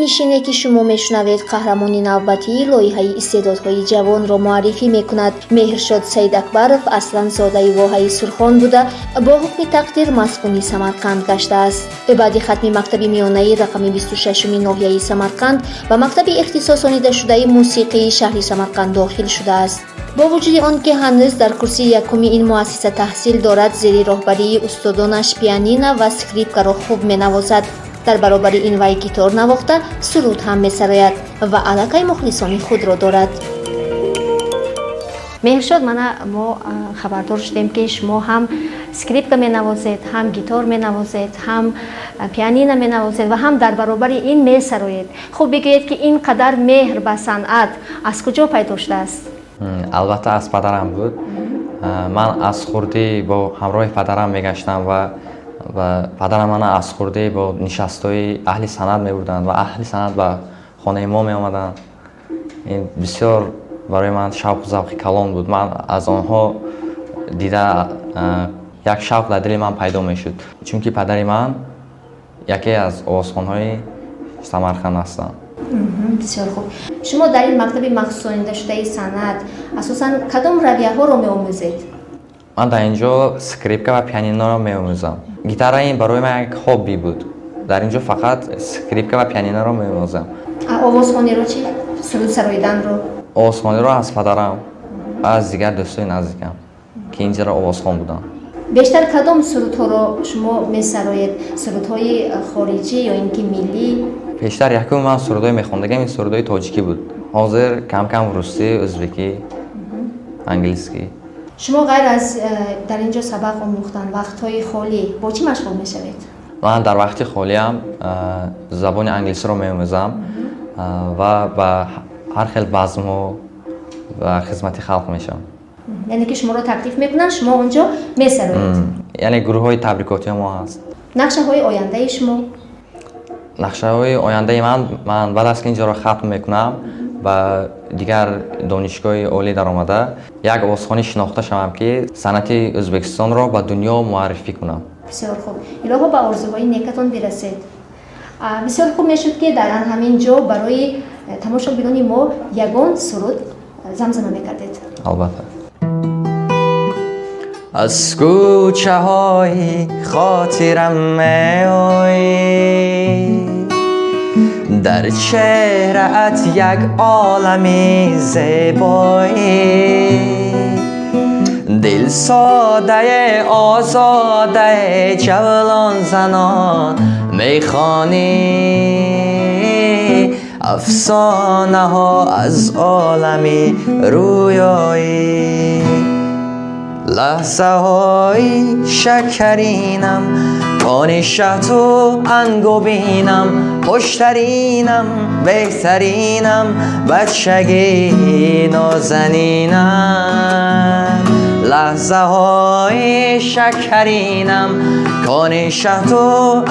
дилнишине, ки шумо мешунавед, қаҳрамони навбатии лоиҳаи истеъдодҳои ҷавонро муаррифӣ мекунад. Меҳршод Саидакбаров аслан зодаи воҳаи Сурхон буда, бо ҳукми тақдир маскуни Самарқанд гаштааст. Ӯ баъди хатми мактаби миёнаи рақами 26-уми ноҳияи Самарқанд ба мактаби ихтисосонидашудаи мусиқии шаҳри Самарқанд дохил шудааст. Бо вуҷуди он ки ҳанӯз дар курсии якуми ин муассиса таҳсил дорад, зери роҳбарии устодонаш пианина ва скрипкаро хуб менавозад. Дар баробари ин вай гитор навохта, суруд ҳам месарояд ва аллакай мухлисони худро дорад. Меҳршод, мана мо хабардор шудем, ки шумо ҳам скрипка менавозед, ҳам гитор менавозед, ҳам пианина менавозед ва ҳам дар баробари ин месароед. Хуб, бигӯед, ки ин қадар меҳр ба санъат аз куҷо пайдо шудааст? Албатта, аз падарам буд. Ман аз хурдӣ бо ҳамроҳи падарам мегаштам ва падарам мана аз хурдӣ бо нишастҳои аҳли санъат мебурданд ва аҳли санъат ба хонаи мо меомаданд. Ин бисёр барои ман шавқу завқи калон буд. Ман аз онҳо дида, як шавқ дар дили ман пайдо мешуд, чунки падари ман яке аз овозхонҳои Самарқанд ҳастанд. Бисёр хуб. Шумо дар ин мактаби махсусонидашудаи санъат асосан кадом равияҳоро меомӯзед? Ман дар ин ҷо скрипка ва пианиноро меомӯзам. Гитара ин барои ман як хобби буд. Дар ин ҷо фақат скрипка ва пианиноро меомӯзам. Овозхониро чӣ? Суруд сароиданро? Овозхониро аз падарам ва аз дигар дӯстои наздикам, ки инҷаро овозхон буданд. Бештар кадом сурудҳоро шумо месароед? Сурудҳои хориҷӣ ё ин ки миллӣ? Пештар якум ман сурудҳои мехондагам ин сурудҳои тоҷикӣ буд. Ҳозир кам кам русӣ, ӯзбекӣ, англискӣ. Шумо ғайр аз дар ин ҷо сабақ омӯхтан, вақтҳои холӣ бо чӣ машғул мешавед? Ман дар вақти холиам забони англисиро меомӯзам ва ба ҳар хел базмҳо ва хизмати халқ мешавам. Яъне ки шуморо таклиф мекунанд, шумо он ҷо месароед? Яъне гурӯҳҳои табрикотии мо ҳаст. Нақшаҳои ояндаи шумо? Нақшаҳои ояндаи ман: ман баъд аз ки инҷоро хатм мекунам, ба дигар донишгоҳи олӣ даромада, як овозхонӣ шинохта шавам, ки санъати Ӯзбекистонро ба дунё муаррифӣ кунам. Бисёр хуб, илоҳо ба орзуҳои некатон бирасед. Бисёр хуб мешуд, ки дар ҳамин ҷо барои тамошобинони мо ягон суруд замзама мекардед. Албатта. Аз кӯчаҳои хотирам меоӣ, дар чеҳраат як олами зебоӣ. Дилсодае, озодае, ҷавлон занон мехонӣ афсонаҳо аз олами рӯёӣ. Лаҳзаҳои шакаринам, кони шаҳду ангубинам, хуштаринам, беҳтаринам, бачагии нозанинам. Лаҳзаҳои шакаринам, кони шаҳду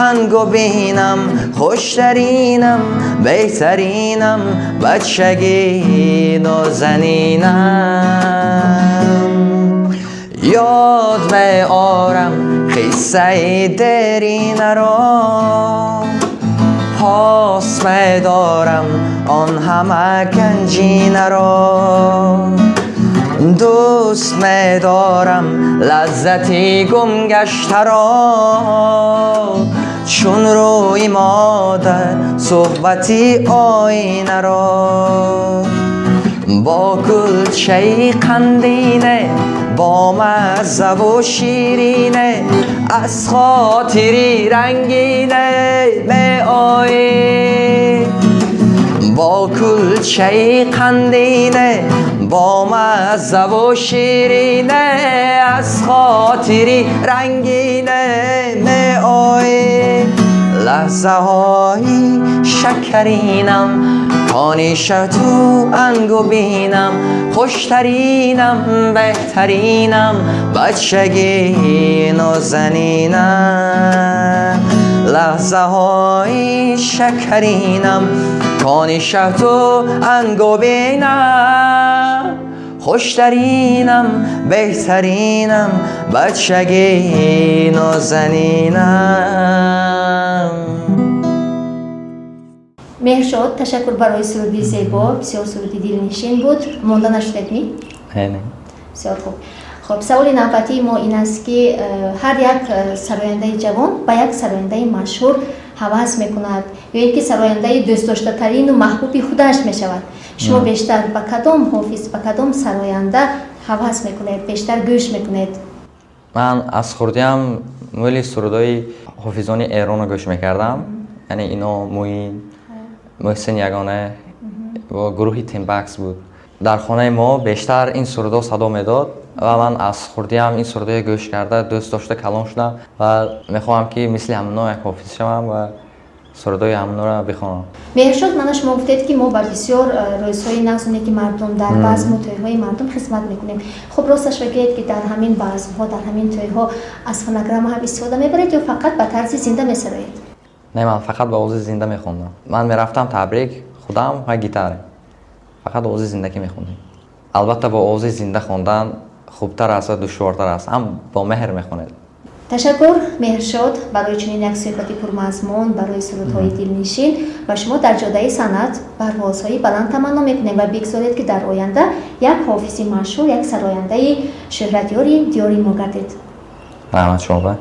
ангубинам, хуштаринам, беҳтаринам, бачагии нозанинам. Ёд меорам қиссаи деринаро, пос медорам он ҳама ганҷинаро. Дӯст медорам лаззати гумгаштаро, чун рӯи модар суҳбати оинаро. Бо кулчаи қандине, бо маззаву ширине, аз хотири рангине меоӣ. Бо кулчаи қандине, бо маззаву ширине, аз хотири рангине меоӣ. Лаҳзаҳои шакаринам, кони шаҳду ангубинам, хуштаринам, беҳтаринам, бачагии нозанинам. Лаҳзаҳои шакаринам, кони шаҳду ангубинам, хуштаринам, беҳтаринам, бачагии нозанинам. Меҳршод, ташаккур барои суруди зебо, бисёр суруди дилнишин буд. Монда нашудед, ми? Не, не. Бисёр хуб. Хуб, саволи навбатии мо ин аст, ки ҳар як сарояндаи ҷавон ба як сарояндаи машҳур ҳавас мекунад ё ин ки сарояндаи дӯстдоштатарину маҳбуби худаш мешавад. Шумо бештар ба кадом ҳофиз, ба кадом сароянда ҳавас мекунед, бештар гӯш мекунед? Ман аз хурдиам мӯли сурудҳои ҳофизони Эронро гӯш мекардам, яъне ино Муин, Муҳсин Ягона ва гурӯҳи Тимбакс буд. Дар хонаи мо бештар ин сурудҳо садо медод ва ман аз хурдиам ин сурудҳое гӯш карда, дӯст дошта калон шудам ва мехоҳам, ки мисли ҳамоно як ҳофиз шавам ва сурудҳои ҳамонро бихонам. Меҳршод, мана шумо гуфтед, ки мо ба бисёр рӯзҳои нағзоне, ки мардум дар базму тӯйҳои мардум хизмат мекунем. Хуб, росташро гӯед, ки дар ҳамин базмҳо, дар ҳамин тӯйҳо аз фонограмма ҳам истифода мебаред ё фақат ба тарзи зинда месароед? Не, ман фақат ба овози зинда мехондам. Ман мерафтам табрик, худам ва гитара, фақат овози зиндагӣ мехондем. Албатта, бо овози зинда хондан хубтар аст ва душвортар аст, ҳам бо меҳр мехонед. Ташаккур, Меҳршод, барои чунин як суҳбати пурмазмун, барои сурудҳои дилнишин. Ва шумо дар ҷодаи санъат парвозҳои баланд таманно мекунем ва бигзоред, ки дар оянда як ҳофизи машҳур, як сарояндаи шӯҳратёри диёри мо гардед. Раҳмат шумо.